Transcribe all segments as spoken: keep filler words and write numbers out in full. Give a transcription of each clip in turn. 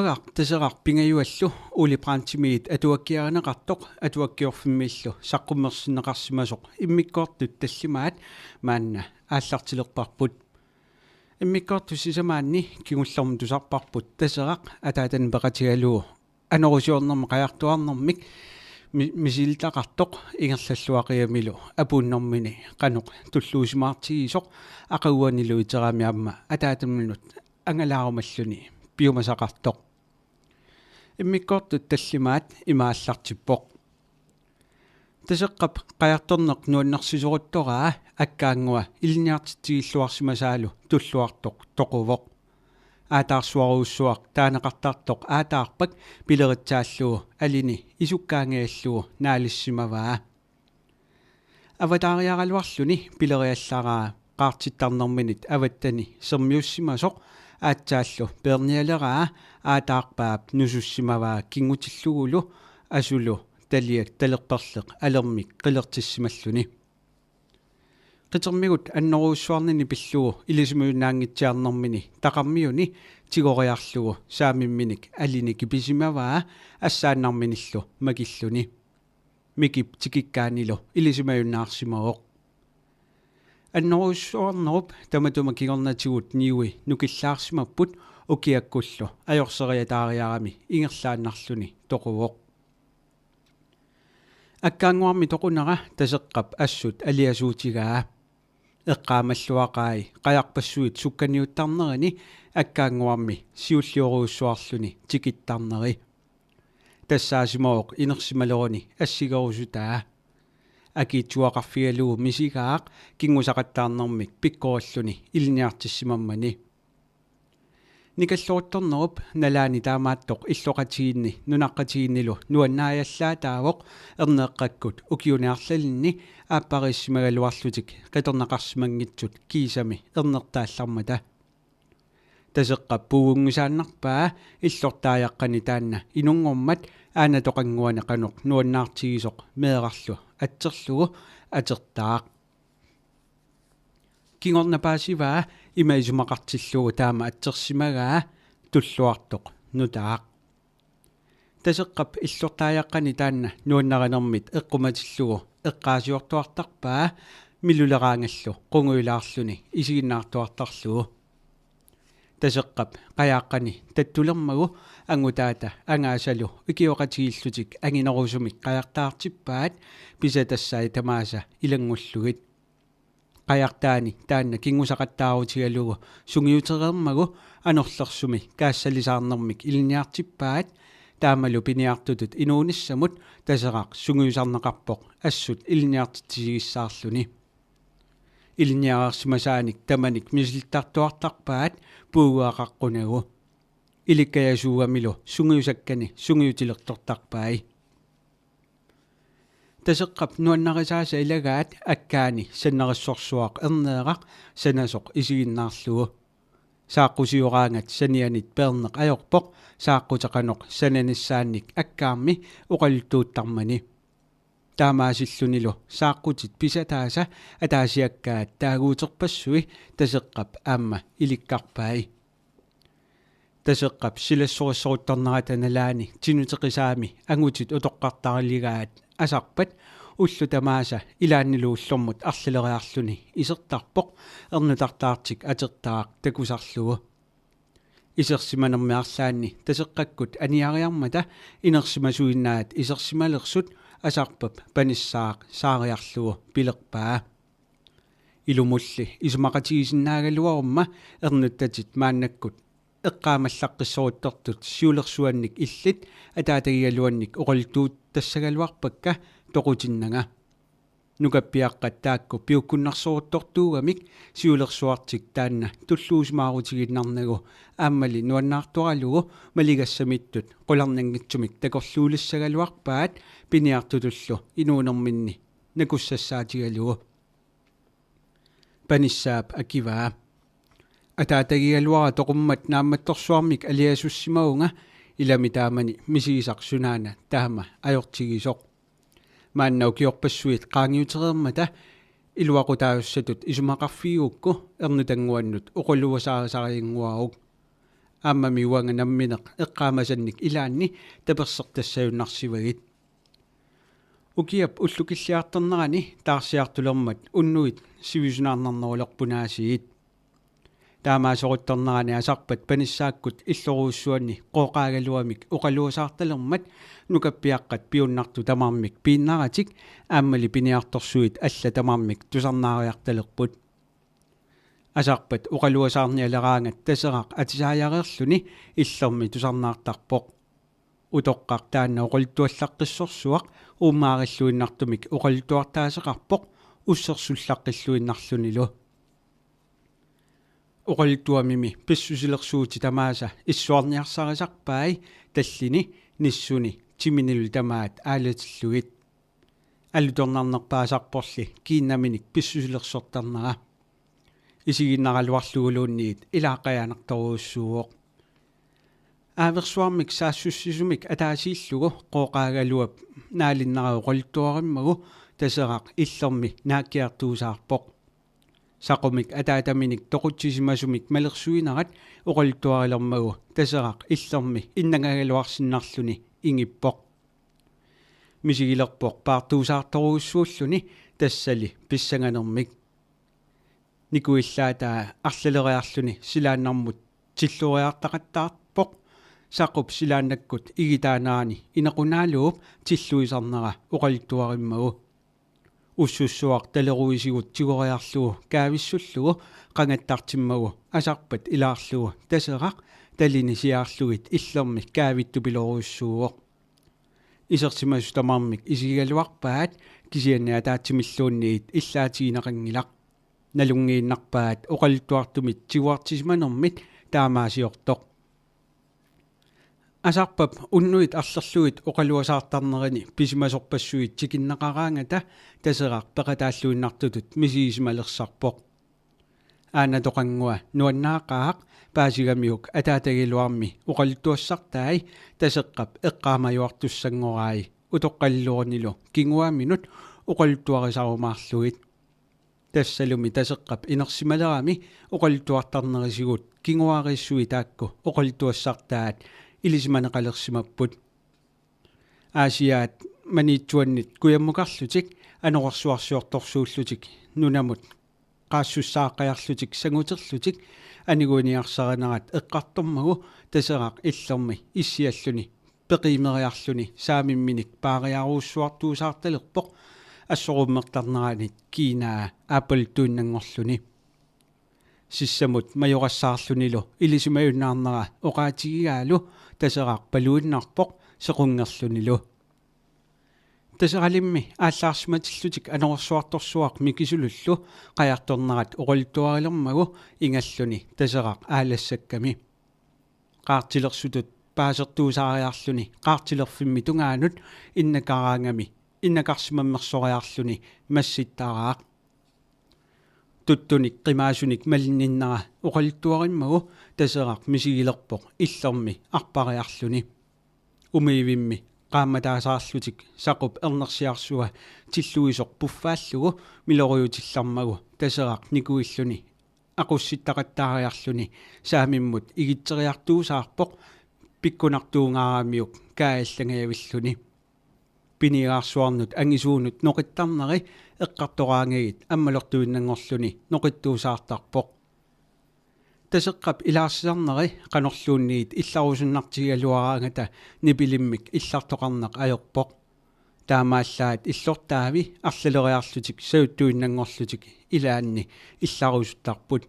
Taseraq pingajuallu Ole Brandtimit atuakkiarineqartoq Atuakkiorfimmiillu saqqummersinneqarsimasoq immikkoortut tallimaat maanna aallartilerparput. Immikkoortut sisamaanni kingullermik tusarparput Taseraq ataatani peqatigalugu anorusiornermik qajartuarnermik mi-, misilitaqartoq ingerlalluaqigamilu apuunnermini qanoq tulluusimaartigisoq aqaguanilu iterami aamma ataataminut angalaarumalluni piumasaqartoq. Immikkoortut tallimaat ima aallartippoq: Taseqqap qajartorneq nuannersisoruttoraa akkaangua ilinniartitsigilluarsimasaalu Tulluartoq toquvoq. Aataarsuarujussuaq taaneqartartoq aataarpak pileritsaallugu alini isukkaangajallugu naalissimavaa. Avataariaraluarluni pileriallaraa qaartittarnerminit avattani sermiussimasoq aatsaallu peernialeraa aataarpaap nusussimavaa kinngutillugulu asulu taliak talerperleq alermik qilertissimalluni. Qitermigut annerujussuarnini pillugu ilisimajunnaanngitsiarnermini taqarmiuni tigoriarlugu saamimminik alini kipisimavaa assaannarminillu makilluni. Mikip tikikkaanilu ilisimajunnaarsimavoq. Annerujussuarnerup tamatuma kingornatigut niui nukillaarsimapput ukiakkullu ajorseriataariarami ingerlaannarluni toquvoq. Akkaannguarmi toqunera Taseqqap assut aliasuutigaa. Eqqaamalluaqai qajarpassuit sukkaniuttarnerini akkaannguarmi siulliorujussuarluni tikittarneri. Tassaasimavoq inersimaleruni assigerusutaa. Akiitsuaqarfigalugu misigaaq kinngusaqattaarnermik pikkorilluni ilinniartissimammani. Nikalloruttornerup nalaani taamaattoq illoqatigiinni nunaqqatigiinnilu nuannaajallaataavoq erneeqqakkut ukiuni arlalinni aappariissimagaluarlutik qitornaqarsimanngitsut kiisami ernertaallarmata. Taseqqap puugunngisaannarpaa illortaajaqqani taanna inunngormat aanatoqannguani qanoq nuannaartigisoq meerarlu atserlugu atertaaq. Kingorna paasivaa ima isumaqartillugu taama atsersimagaa Tulluartoq nutaaq. Taseqqap illortaajaqqani taanna nuannarinermit eqqumatillugu eqqaasiortuartarpaa miluleraangallu qungujulaarluni isiginnaartuartarlugu. Taseqqap qajaaqqani tattulermagu angutaata angaasalu ikioqatigiillutik anginerusumik qajartaartippaat pisatassai tamaasa ilanngullugit. Qajartaani taanna kinngusaqattaarutigalugu sungiutereermagu anorlersumi kaassalisaarnermik ilinniartippaat, taamalu piniartutut inuunissamut Taseraq sungiusarneqarpoq assut ilinniartitsigissaarluni. Ilinniareersimasaanik tamanik misilittartuartarpaat puigugaqaqqunagu. Ilikkajasuugamilu sungiusakkani sungiutilertortarpai. Taseqqap nuannarisaasa ilagaat akkaani sannerissorsuaq erneeraq sanasoq isiginnaarlugu. Saaqqusioraangat sanianit peerneq ajorpoq saaqquteqanoq sananissaannik akkaarmi oqaluttuuttarmani. Taamaasillunilu saaqqutit pisataasa ataasiakkaat taaguuterpassui Taseqqap aamma ilikkarpai. Taseqqap silassorissoruttornerata nalaani tinuteqisaami angutit utoqqartariligaat asarpat ullut tamaasa ilaannilu ullormut arlaleriarluni isertarpoq ernutartaartik atertaaq takusarlugu. Isersimanermi arlaanni Taseqqakkut aniariarmata inersimasuinnaat isersimalersut asarpap panissaaq saariarlugu pilerpaa: Ilumulli isumaqatigisinnaagaluarumma ernuttatit maannakkut eqqaamallaqqissoruttortut siulersuannik illit ataatagigaluannik oqaluttuuttassagaluarpakka toqutinnanga. Nukappiaqqat taakku piukkunnarsoruttortuugamik siulersuartik taanna tulluusimaarutigiinnarnagu aammali nuannaartoralugu maligassamittut qularnanngitsumik takorluulissagaluarpaat piniartutullu inuunerminni nakussassaatigalugu. Panissaap akivaa: Ataatagigaluara toqummat naammattorsuarmik aliasussimavunga, ilami taamani misigisaq sunaana taama ajortigisoq. Maanna ukiorpassuit qaangiutereermata iluaqutaasussatut isumaqarfigigukku ernutannguannut oqaluusaarisariannguaruk. Aammami uanga nammineq eqqaamasannik ilaanni tapersertassagunnarsivagit. Ukiap ullukilliartornerani taarsiartulermat unnuit sivisunaarnarnerulerput aasiit. Taamaasoruttornerani Asarpat panissaakkut illorujussuanni Qooqaagaluamik oqaluasaartalermat nukappiaqqat piunnartut tamarmik piinnaratik aammali piniartorsuit allat tamarmik tusarnaariartalerput. Asarpat oqaluasaarnialeraangat Taseraq atisaajareerluni illermi tusarnaartarpoq. Utoqqaq taanna oqaluttuallaqqissorsuaq uummaarilluinnartumik oqaluttuartaaseqarpoq ussersullaqqilluinnarlunilu. Oqaluttuamimi pissusilersuutit tamaasa issuarniarsarisarpai tallini nissuni timinilu tamaat aalatillugit. Alutornarnerpaasarporli kiinnaminik pissusilersortarnera. Isiginnaraluarluguluunniit ilaa qajanartorujussuuvoq. Aaversuarmik saassussisumik ataasiillugu Qooqaagaluap naalinnera oqaluttuarimmagu Taseraq illermi naakkiartuusaarpoq. Saqumik ataataminik toqutsisimasumik malersuinerat oqaluttuarilermagu Taseraq illermi innangagaluarsinnarluni ingippoq. Misigilerpoq paartuusaartorujussuulluni tassali pissanganermik. Nikuillaataa arlaleriarluni silaannarmut tilloriartaqattaarpoq. Saqup silaannakkut igitaanerani inequnaaluup tilluisarnera oqaluttuarimmagu. Ussussuaq taleruisigut tigoriarlugu kaavissullugu qangattartimmagu Asarpat ilaarlugu Taseraq talini siaarlugit illermi kaavittupilorujussuuvoq. Isersimasut tamarmik isigigaluarpaat kisianni ataatsimilluunniit illaatigineqanngilaq. Nalunngiinnarpaat oqaluttuartumit tiguartisimanermit taamaasiortoq. Asarpap unnuit arlerlugit oqaluasaartarnerini pisimasorpassuit tikinneqaraangata Taseraq peqataalluinnartutut misigisimalersarpoq. Aanatoqanngua nuannaaqaaq paasigamiuk ataatagigaluarmi oqaluttuassartai Taseqqap eqqaamajuartussanngorai utoqqaliluarnilu kinguaaminut oqaluttuarisarumaarlugit. Tassalumi Taseqqap inersimalerami oqaluttuartarnerisigut kinguaariissuit taakku oqaluttuassartaat ilisimaneqalersimapput. Aasiaat Maniitsuannit kujammukarlutik anorersuarsiortorsuullutik nunamut qaassussaaqqajarlutik sanguterlutik aniguiniarsarinerat eqqartormagu Taseraq illermi issialluni peqiimeriarluni saamimminik paariarujussuartuusaartalerpoq assorummertarneranit kiinaa aappaluttuinnanngorluni. Sissamut majorassaarlunilu ilisimajunnaarnera oqaatigigaalu Taseraq paluinnarpoq sequnngerlunilu. Taseralimmi aallaarsimatillutik anorersuartorsuaq Mikisulullu qajartornerat oqaluttuarilermagu ingalluni Taseraq aalassakkami. Qaartilersutut paasertuusaariarluni qaartilerfimmi tungaanut innakaraangami innakarsimammersoriarluni massittaraaq. Tuttunik qimaasunik malinninnera oqaluttuarimmagu Taseraq misigilerpoq illermi arpariarluni. Umiivimmi qaammataasaarlutik Saqup ernersiarsua tilluisoq puffaallugu miloriutillarmagu Taseraq nikuilluni aqussittaqattaariarluni saamimmut igitseriartuusaarpoq pikkunartuungaaramiuk kaajallangajavilluni. Piniagarsuarnut angisuunut noqittarneri eqqartoraangagit ammalortuinnanngorluni noqittuusaartarpoq. Taseqqap ilaarsisarneri qanorluunniit illarusunnartigigaluaraangata nipilimmik illartoqarneq ajorpoq. Taamaallaat illortaavi arlaleriarlutik sajuttuinnanngorlutik ilaanni illarusuttarput.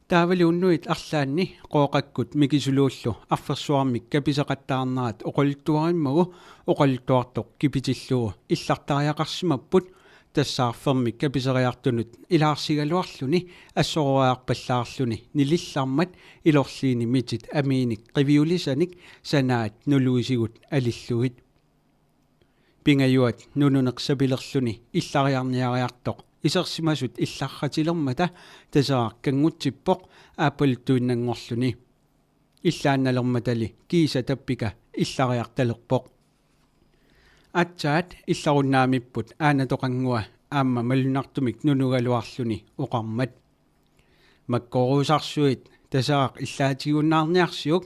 Taavali unnuit arlaanni Qooqakkut Mikisuluullu arfersuarmik kapiseqattaarnerat oqaluttuarimmagu oqaluttuartoq kipitillugu illartariaqarsimapput tassa arfermik kapiseriartunut ilaarsigaluarluni assororiarpallaarluni nilillarmat ilorliini mitit amiinik qiviulisanik sanaat nuluisigut alillugit. Pingajuat nununeq sapilerluni illariarniariartoq isersimasut illarratilermata Taseraq kanngutsippoq aappaluttuinnanngorluni. Illaannalermatali kiisa tappika illariartalerpoq. Aatsaat illarunnaamipput aanatoqanngua aamma malunnartumik nunugaluarluni oqarmat: Makkoruusarsuit Taseraq illaatigunnaarniarsiuk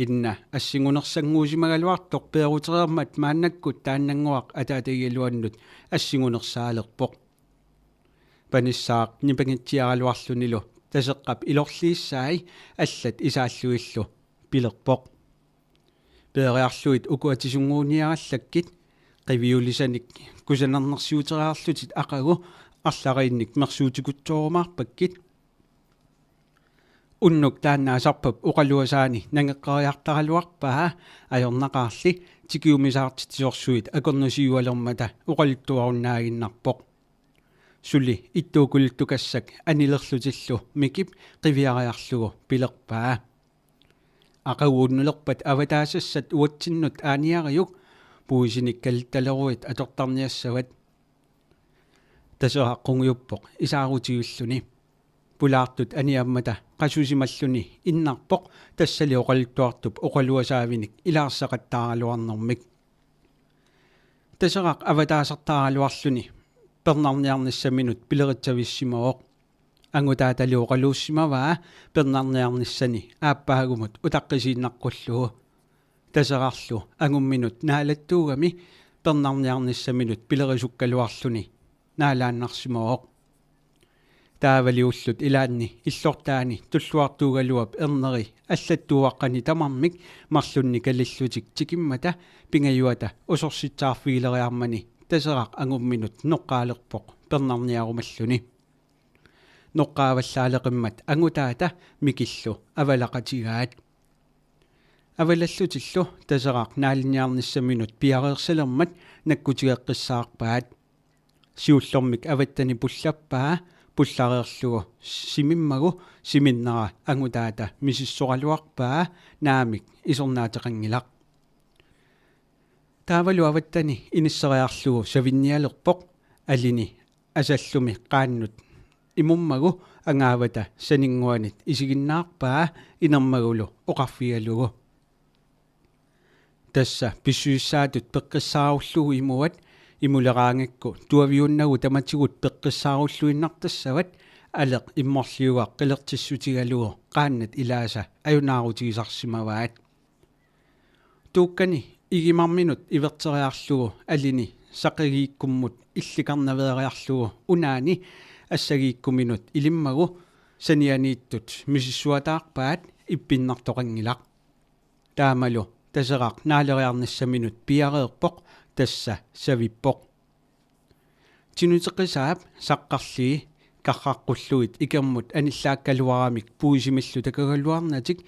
inna assingunersannguusimagaluartoq peerutereermat maannakkut taannannguaq ataatagigaluannut assingunersaalerpoq. Panissaaq nipangitsiaraluarlunilu Taseqqap ilorliissai allat isaallugillu pilerpoq: Peeriarlugit uku atisunnguuniarallakkit, qiviulisanik kusanarnersiuteriarlutit aqagu arlariinnik mersuutikutsoorumaarpakkit. Unnuk taanna Asarpap oqaluasaani nangeqqeriartaraluarpaa, ajornaqaarli tikiumisaartitsisorsuit akornusiualermata oqaluttuarunnaaginnarpoq. Suli ittuukuluttukassak anilerlutillu Mikip qiviariarlugu pilerpaa: Aqagu unnulerpat avataasassat uatsinnut aaniariuk, puisinik kalittaleruit atortarniassavat. Taseraq qungujuppoq isaarutigilluni. Pulaartut aniammata qasusimalluni innarpoq tassali oqaluttuartup oqaluasaavinik ilaarsaqattaaraluarnermik. Taseraq avataasartaaraluarluni pernarniarnissaminut pileritsavissimavoq. Angutaatali oqaluussimavaa pernarniarnissani aappaagumut utaqqisiinnaqqullugu. Taserarlu angumminut naalattuugami pernarniarnissaminut pilerisukkaluarluni naalaannarsimavoq. Taavali ullut ilaanni illortaani Tulluartuugaluap erneri allattuuaqqani tamarmik marlunnik kalillutik tikimmata pingajuata usorsitsaarfigileriarmani Taseraq angumminut noqqaalerpoq pernarniarumalluni. Noqqaavallaaleqimmat angutaata Mikillu avalaqatigaat. Avalallutillu Taseraq naalinniarnissaminut piareersalermat nakkutigeqqissaarpaat. Siullermik avattani pullappaa, pullareerlugu simimmagu siminnera angutaata misissoraluarpaa, naamik isornaateqanngilaq. Taavalu avattani inisseriarlugu savinnialerpoq, alini asallumi qaannut imummagu angaavata saninnguanit isiginnaarpaa inermagulu oqarfigalugu: Tassa pissusissaatut peqqissaarullugu imuat, imuleraangakku tuaviunnagu tamatigut peqqissaarulluinnartassavat, aleq immorliugaq qilertissutigalugu qaannat ilaasa ajunaarutigisarsimavaat. Tuukkani Igimarminut iverteriarlugu alini Saqagiikkummut illikarnaveeriarlugu unaani Assagiikkuminut ilimmagu sanianiittut misissuataarpaat, ippinnartoqanngilaq. Taamalu Taseraq naaleriarnissaminut piareerpoq, tassa savippoq. Tinuteqisaap saqqarlii karraqqullugit ikermut anillaakkaluaramik puisimillu takagaluarnatik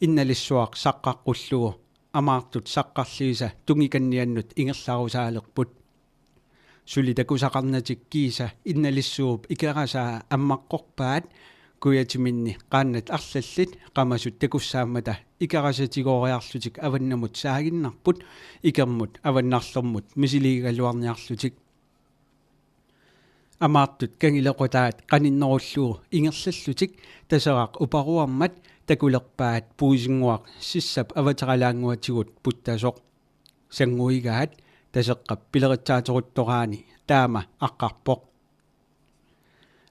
Innalissuaq saqqaqqullugu Amaartut saqqarliisa tungikanniannut ingerlarusaalerput. Suli takusaqarnatik kiisa Innalissuup ikerasaa ammaqqorpaat, kujatiminni qaannat arlallit qamasut takussaammata ikerasatigooriarlutik avannamut saaginnarput ikermut avannarlermut misiliigaluarniarlutik. Amaartut kangilequtaat qaninnerullugu ingerlallutik Taseraq uparuarmat takulerpaat puisinnguaq sissap avateralaannguatigut puttasoq. Sannguigaat Taseqqap pileritsaateruttoraani taama aqqarpoq.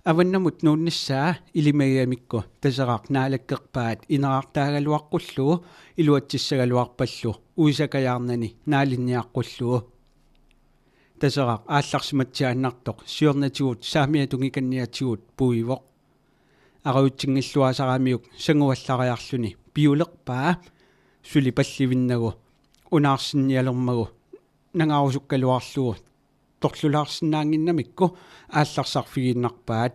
Avannamut nuunnissaa ilimagigamikku Taseraq naalakkerpaat ineraartaagaluaqqullugu iluatsissagaluarpallu uisakajaarnani naalinniaqqullugu. Taseraq aallarsimatsiaannartoq siornatigut saamiata tungikanniatigut puivoq. Arajutsinngilluasaramiuk sanguallariarluni piulerpaa, suli pallivinnagu unaarsinnialermagu nangarusukkaluarlugu torlulaarsinnaannginnamikku aallarsarfigiinnarpaat.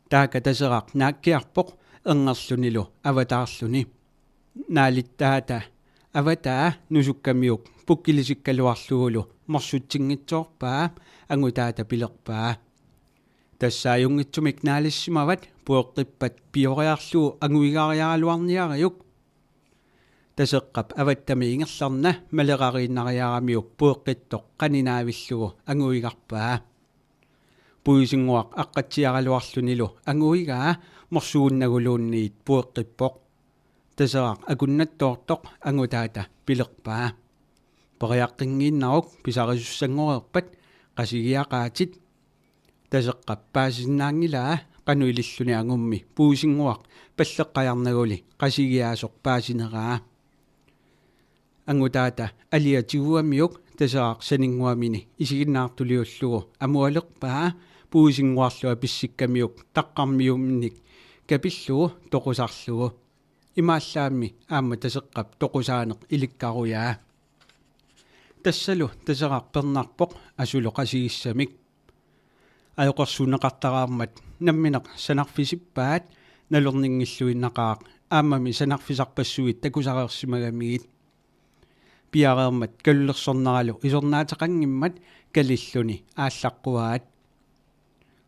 Taaka Taseraq naakkiarpoq erngerlunilu avataarluni. Naalittaata avataa nusukkamiuk pukkilisikkaluarlugulu morsutsinngitsoorpaa, angutaata pilerpaa: Tassa ajunngitsumik naalissimavat, pueqqippat pioriarlugu anguigaariaraluarniariuk. Taseqqap avattami ingerlarna malerariinnariaramiuk pueqqittoq qaninaavillugu anguigarpaa. Puisinnguaq aqqatsiaraluarlunilu anguigaa morsuunnaguluunniit pueqqippoq. Taseraq akunnattoortoq angutaata pilerpaa: Periaqqinngiinnaruk, pisarisussanngoreerpat, qasigiaqaatit. Taseqqap paasisinnaanngilaa qanoq ililluni angummi puisinnguaq palleqqajarnaguli qasigiaasoq paasineraa. Angutaata alia tiguamiuk Taseraq saninnguamini isiginnaartuliullugu amualerpaa puisinnguarlu apissikkamiuk taqqarmiuminnik kapillugu toqusarlugu. Imaallaammi aamma Taseqqap toqusaaneq ilikkarujaa. Tassalu Taseraq pernarpoq asulu qasigissamik. Ajoqersuunneqartaraarmat nammineq sanarfisippaat nalorninngilluinnaqaaq aammami sanarfisarpassuit takusareersimagamigit. Piareermat kalulersorneralu isornaateqanngimmat kalilluni aallaqquaat.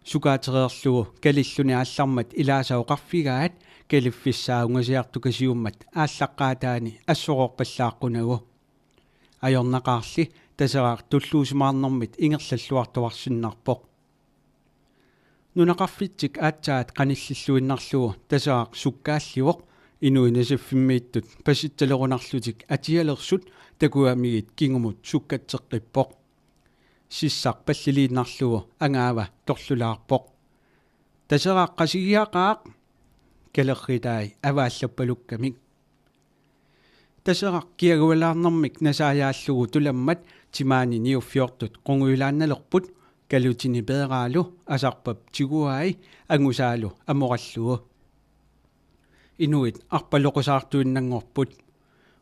Sukaatereerlugu kalilluni aallarmat ilaasa oqarfigaat kaliffissaa ungasiartukasiummat aallaqqaataani assoroorpallaaqqunagu. Ajornaqaarli Taseraq tulluusimaarnermit ingerlalluartuarsinnarpoq. Nunaqarfitsik aatsaat qanillilluinnarlugu Taseraq sukkaallivoq inuit nasiffimmiittut pasitsalerunarlutik atialersut takugamigit kingumut sukkatseqqippoq. Sissaq palliliinnarlugu angaava torlulaarpoq: Taseraq qasigiaqaaq! Kalerritai avaallappalukkamik. Taseraq kiagualaarnermik nasaajaallugu tulammat timaani niuffiortut qungujulaannalerput kalutini peeraalu Asarpap tiguai angusaalu amorallugu. Inuit arpaloqusaartuinnanngorput.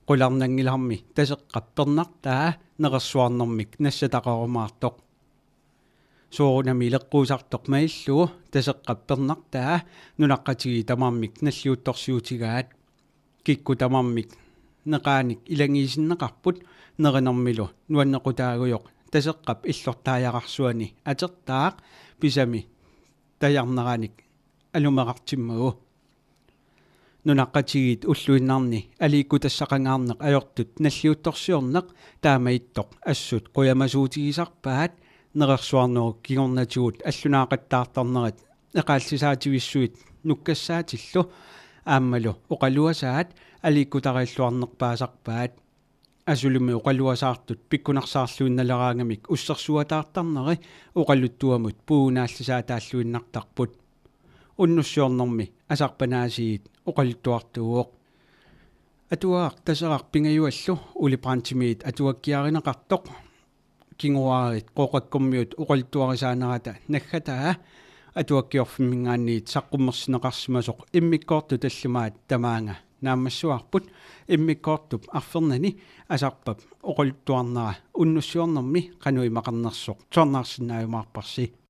Qularnanngilarmi Taseqqap pernartaa nerersuarnermik nassataqarumaartoq. Soorunami ileqquusartoq malillugu Taseqqap pernartaa nunaqqatigiit tamarmik nalliuttorsiutigaat. Kikkut tamarmik neqaanik ilagiisinneqarput nerinermilu nuannequtaagujoq Taseqqap illortaajaqarsuani atertaaq pisami tajarneranik alumeqartimmagu. Nunaqqatigiit ulluinnarni aliikkutassaqangaarneq ajortut nalliuttorsiorneq taama ittoq assut qujamasuutigisarpaat nerersuarnerup kingornatigut allunaaqattaartarnerit eqaallisaativissuit nukkassaatillu aammalu oqaluasaat aliikkutariilluarnerpaasarpaat. Asulumi oqaluasaartut pikkunarsaarluinnaleraangamik ussersuataartarneri oqaluttuamut puunaallisaataalluinnartarput. Unnussiornermi Asarpanaasiit oqaluttuartuuvoq: Atuagaq Taseraq pingajuallu Ole Brandtimiit atuakkiarineqartoq. Kinguaarit Qooqakkormiut oqaluttuarisaanerata naggataa Atuakkiorfimminngaanniit saqqummersinneqarsimasoq immikkoortut tallimaat tamaanga naammassivarput. Immikkoortup arfernani Asarpap oqaluttuarnera unnussiornermi qanoq imaqarnersoq tusarnaarsinnaajumaarparsi.